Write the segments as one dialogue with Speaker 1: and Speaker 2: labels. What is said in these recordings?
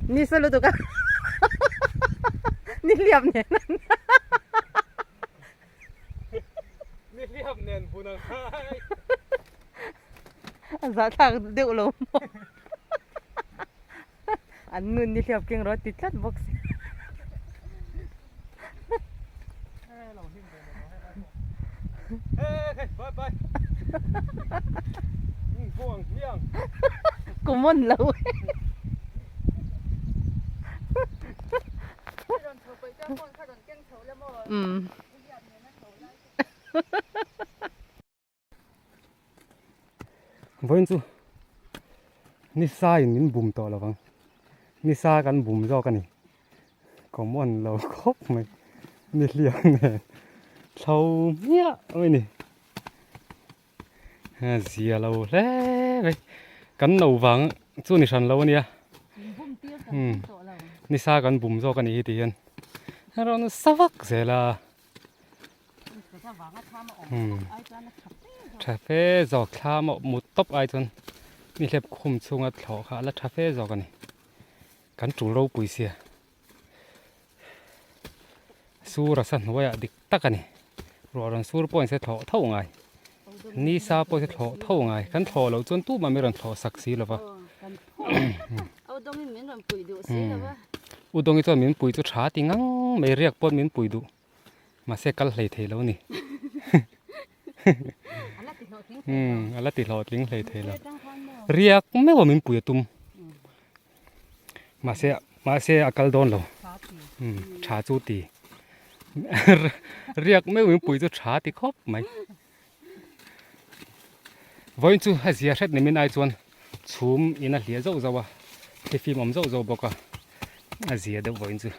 Speaker 1: Ni sa lutuk a ni hliap nen
Speaker 2: Ni hliap nen bun ang hai.
Speaker 1: A zahthlak deuh lo maw. An nun ni hliap keng rawh a ti tlat bawk si. Common lo e. Umm.
Speaker 2: Vawiin chu nisa in min bum tawh lo vang nisa kan bum zawk a ni common lo khawp mai ni hliam nen thlo hmiah mai ni zia lo hle mai kan no vang chu ni hran lo a nia nisa kan bum zawk a ni hi ti hian rawn sa vak zel a. Tha fe zawk thla maw mut tawp ai chuan mi hlep khum chhunga thlawh kha a la tha fe zawk a ni kan tul ropui sia sur a sa hnuaiah dik tak a ni ruah rawn sur pawh in se thlawh tho ngai ni sa pawh se thlawh tho ngai kan thlawh loh chuan tumah mi rawn thlawh sak si lova Udawngi chuan min pui chu tha ti ngang mai riak pawh min pui duh. Mahse kal hlei thei lo ni. Umm a la ti hlawhtling hlei thei lo. Riak meuh a min pui a tum. Mahse mahse a kal dawn lo. Umm tha chu ti. Riak meuh min pui chu tha ti khawp mai. Vawiin chu a zia hret ni min ai chuan chhum in a hliah zauh zauh a thlifim awm zauh zauh bawk a a zia deuh vawiin chu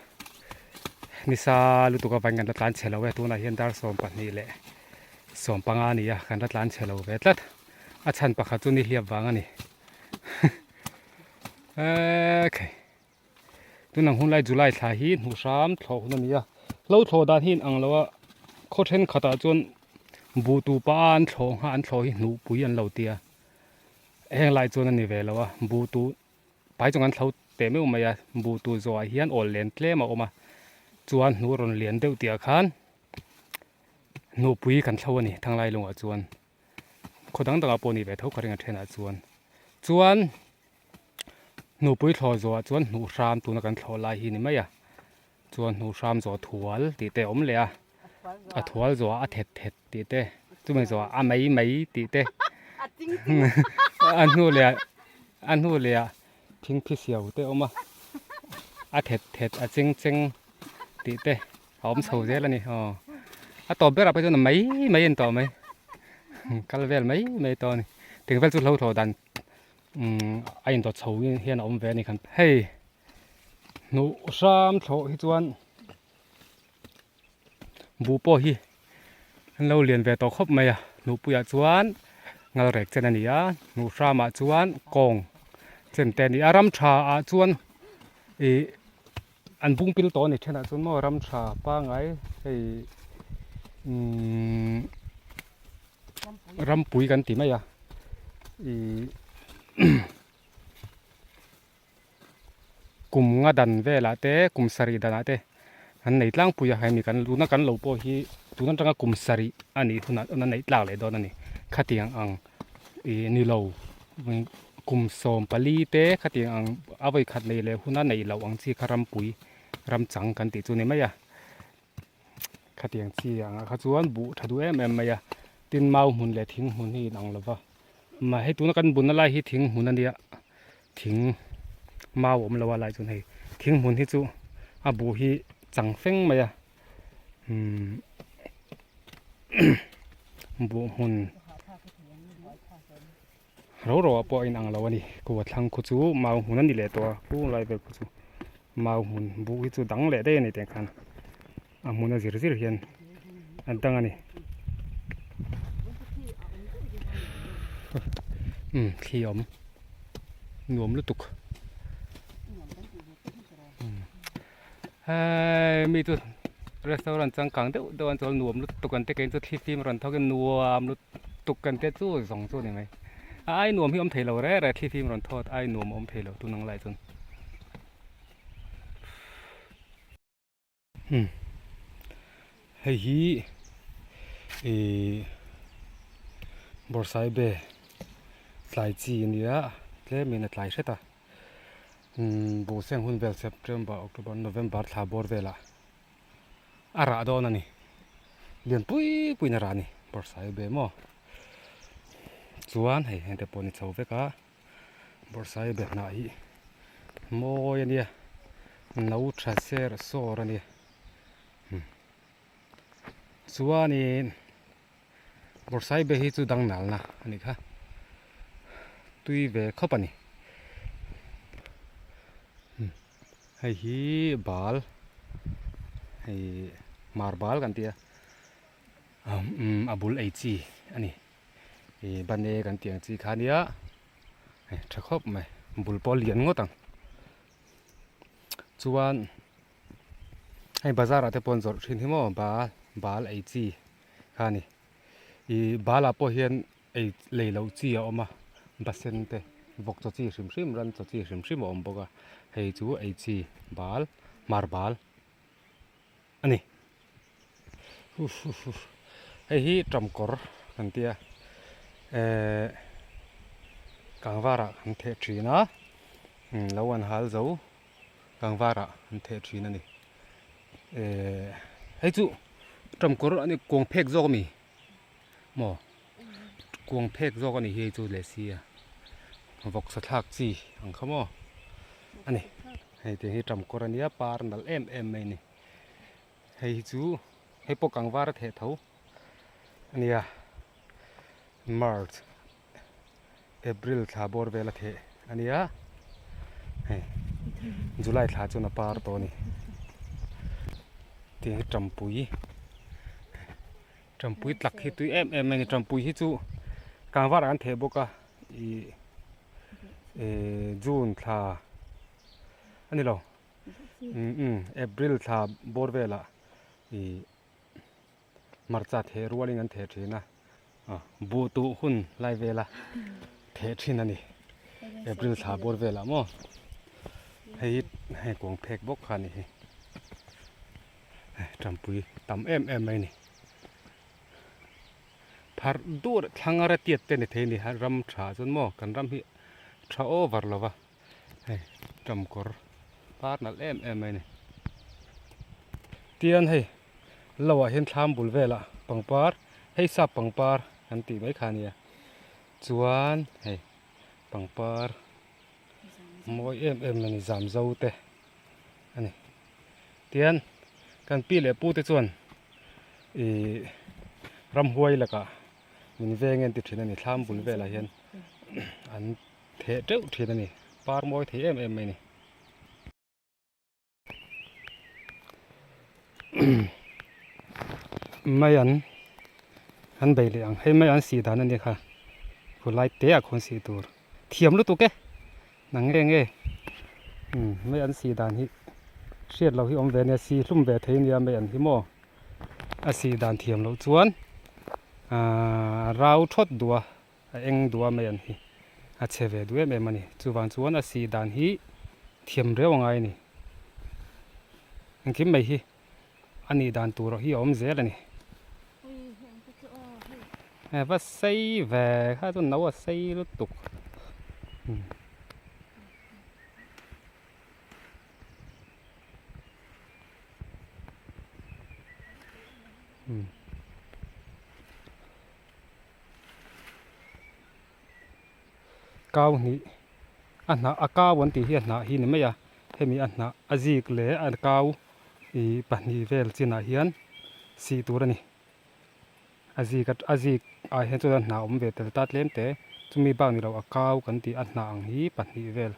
Speaker 2: nisa lutuk avangin kan la tlan chhe lo e tunah hian dar 12 leh 15 a ni a kan la tlan chhe lo ve tlat a chhan pakhat chu ni hliap vang a ni ekhei tunang hun lai July thla hi hnuh hram thlawh hun a ni a hlo thlawh dan hi inang lo a khaw thenkhatah chuan buh tu pa an thlawh ngha an thlawh hi hnuh pui an lo tia heng lai chuan a ni ve lo a buh tu pai chung an thlo teh meuh mai a buh tu zawhah hian awl len tlem a awm a chuan hnuh rawn lian deuh tih ah khan hnuh pui kan thlo a ni thanglai lungah chuan khaw dang dangah pawh a ni ve tho ka ring a thenah chuan chuan. Hnupui thlawh zawhah chuan hnuh hram tuna kan thlawh lai hi ni mai a, chuan hnuh hram zawh thual tih te a awm leh a, a thual zawhah a thet thet tih te, chumi zawhah a mei mei tih te, a hnu leh ah a hnu leh ah thingthi siau te a awm a, a thet thet a cheng cheng tih te a awm chho zel a ni aw, a tawp berah phei chuan a mei mei a ni tawh mai, kal vel mai mai tawh a ni, teng vel chu hlo thlawh dan. Umm a indawt chho hian a awm ve a ni khan hei hnuh hram thlawh hi chuan buh pawh hi an lo lian ve tawh khawp mai a hnuh puiah chuan ngal rek chen a ni a hnuh hramah chuan kawng chen te a ni a ram tha ah chuan ih an bung pil tawh a ni thenah chuan maw ram tha pangai hei umm. Rampui kan ti mai a ih kum nga dan velah te kum sarih danah te an nei tlangpui a hemi kan tuna kan lo pawh hi tun atanga kum sarih a nih hunah chuan an neih tlak leh dawn a ni khatiang ang ih ni lo kum 14 te khatiang ang a vawikhat nei leh huna neih loh ang chi kha rampui ram chang kan tih chu a ni mai a. Khatiang chi angah kha chuan buh tha duh em em mai a, tin mau hmun leh thing hmun hi inang lo va, mah hei tuna kan bunna lai hi thing hmun a nia, thing mau awm lo a lai chuan hei thing hmun hi chu a buh hi chang feng mai a, umm buh hmun ro ro ah pawh a inang lo a ni, kua thlang khu chu mau hmun a ni leh tawh a, kung lai vel khu chu mau hmun buh hi chu dang leh daih a ni teh khan a hmun a zir zir hian an tang a ni umm thli a awm nuam lutuk hei mi chu restaurant changkang deuh deuh an chawl nuam lutuk an ti kei chu thli fim rawn thawk in nuam lutuk. Tuk kan te chu zawng chu a ni mai. A ai nuam hi awm thei lo re re thli fim rawn thawt ai nuam a awm thei lo tun ang lai chuan. Hmm. Hei hi ih bawrhsaibe tlai chi a nia tlem in a tlai hret a umm buhseng hun vel September October November thla bawr velah a rah dawn a ni lian pui pui in a rah a ni bawrhsaibe maw chuan hei hengte pawh a ni chho vek a. Bawrhsaibe hnah hi mawi a nia no tha ser sawr a nia chuanin bawrhsaibe hi chu dang nalna a nih kha tui ve khawp a ni hei hi bal hei mar bal kan ti a a bul ei chi a ni. Ih bane kan tih ang chi kha nia hei tha khawp mai bul pawh a lian ngawt ang chuan hei bazar ah te pawh an zawrh thin hi maw bal bal ei chi kha a ni ih bal ah pawh hian ei lei loh chi a awm a basen te vawk chaw chi hrim hrim ran chaw chi hrim hrim a awm bawk a hei chu ei chi bal hmar bal. A ni. Hei hi Ṭamkawr kan tia ehh Kangvarah kan theh ṭhin a lo an hal zo Kangvarah an theh ṭhin a ni ehh hei chu Ṭamkawr a ni kuang phek zawk a mi maw kuang phek zawk a ni hi hei chu leh si a vawksa thlak chi ang kha maw a ni. Hei te hi ṭamkawr a nia par nalh em em mai a ni hei hi chu hei pawh kangvar a theh tho a nia march april thla bawr vel a theh a nia hei july thla chuan a par tawh a ni tiang hi ṭampui ṭampui tlak hi tui em em mai a ni ṭampui hi chu kangvar ah an theh bawk a ih eh june thla a ni lo umm april thla bawr velah ih hmarcha theh rualin an theh thin a ah buh tuh hun lai vela theh thin a ni april thla bawr velah maw hei hi hei kuang phek bawk kha a ni hi tampui tam em em mai a ni. Pharh dur thlang a tiat te ni thei a ni a ram tha chuan maw kan ram hi tha over lo va hei ṭamkawr par nalh em em mai a ni tian hei lo ah hian thlam bul velah pangpar hei sap pangpar kan tih mai kha a nia chuan hei pangpar mawi em em a ni zam zo te a ni tian kan pi leh pu te chuan ih ramhuai lakah min veng en ti thin a ni thlam bul velah hian an theh teuh thin a ni par mawi thei em em mai a ni. Mai an an bei leh ang hei mai an sih dan a nia kha khulai te ah khawn sih tur thiam lutuk e. Nang nge nge umm mai an sih dan hi hriat loh hi awm ve ania si hlum ve thei ania mai an hi maw a sih dan thiam loh chuan ahh rau thawt duh a a eng duh a mai an hi a chhe ve duh em em a ni chuvang chuan a sih dan hi thiam reuh a ngai a ni engkim mai hi a nih dan tur hi a awm zel a ni va sei ve kha chu no a sei lutuk Kau hnih a hnah a kau an tih hi a hnah hi ni mai a hemi a hnah a zik leh a kau ih pahnih vel chinah hian sih tur a ni a zik a zik ah hian chuan a hnah awm ve tel ta tlem te chumi bak ni lo a kau kan tih a hnah ang hi pahnih vel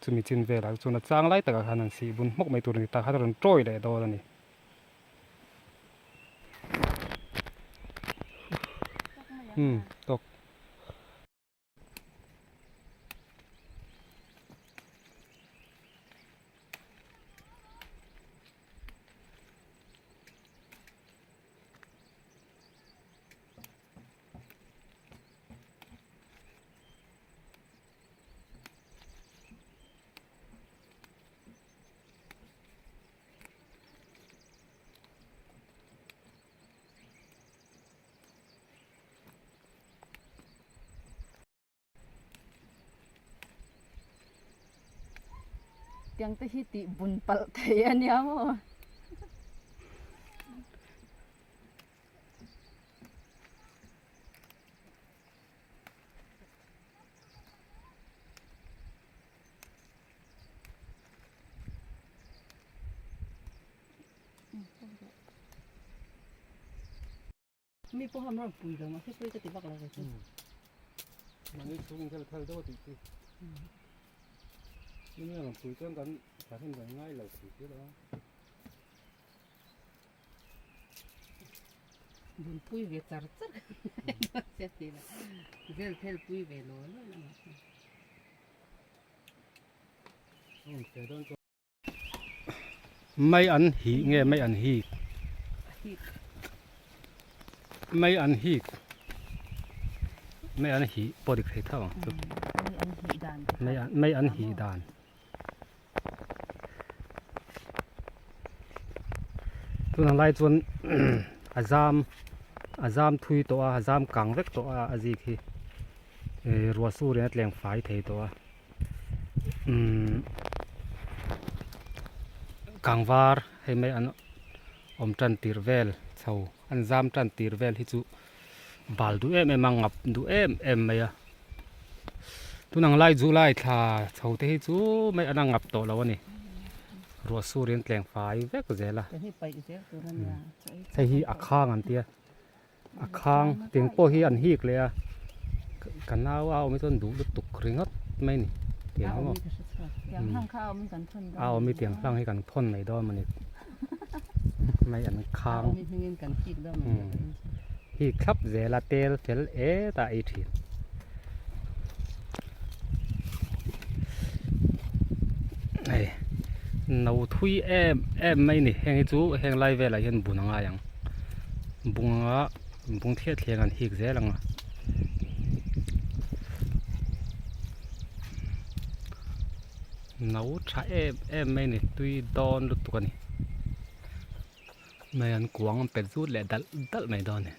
Speaker 2: chumi chin velah chuan a chang lai takah khan an sih bun hmawk mai tur a ni tah khan a rawn tawi leh dawn a ni. Umm tawk.
Speaker 1: Tiang te hi tih bun palh thei a nia maw. Mi pawh han rawn pui lo mahse pawi ka ti vak lo ve chu.
Speaker 2: Mahni chhung in thel deuh a tih chi. Mi rawn pui chuan kan thahnem kan ngai lo thei tir a.
Speaker 1: Bun pui ve char char se ti la. Zel thel pui ve lo lo la.
Speaker 2: Mai an hih nge mai an hik? Mai an hik. Mai an hih pawh dik thei tho ang chu. Mai an mai an hih dan. Tunah lai chuan a zam a zam thui tawh a a zam kang vek tawh a a zik hi eh ruah sur in a tleng fai thei tawh a umm kangvar hei mai an awm tan tirh vel chho an zam tan tirh vel hi chu bal duh em em a ngap duh em em mai a tunang lai July thla chho te hi chu mai an a ngap tawh lo a ni ruah sur in tleng fai vek zel a hei hi a khang an tia a khang tiang pawh hi an hik leh a ka nau a awm hi chuan duh lutuk ringawt mai a ni tiang hi maw a awm hi tiang hlang hi kan thawn mai dawn a ni mai an khang hik thlap zel a tel fel et a ei thin hei no thui em em mai a ni heng hi chu heng lai velah hian bun a ngai ang bung anga bung thliah thliah an hik zel ang a. No tha em em mai a ni tui dawn lutuk a ni mai an kuang an pet zut leh dalh dalh mai dawn a ni.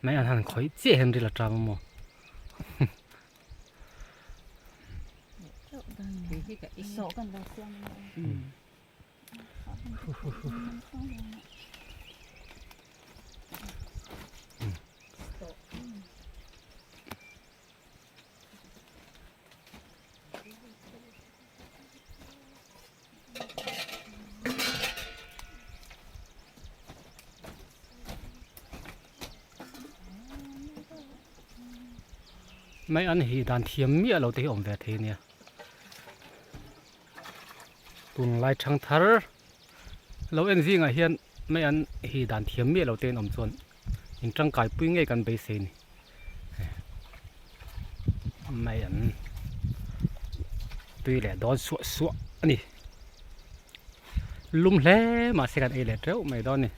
Speaker 2: Mai an han khawih chiah hian ril a tang a maw. Mai an hi dan thiam miah lo te hi awm ve thei ania. Tunlai thang thar lo en zingah hian mai an hi dan thiam miah lo te an awm chuan in tangkai pui ngei kan beisei a ni. Mai an tui leh dawn suah suah a ni. Lum hle mahse kan ei leh teuh mai dawn a ni.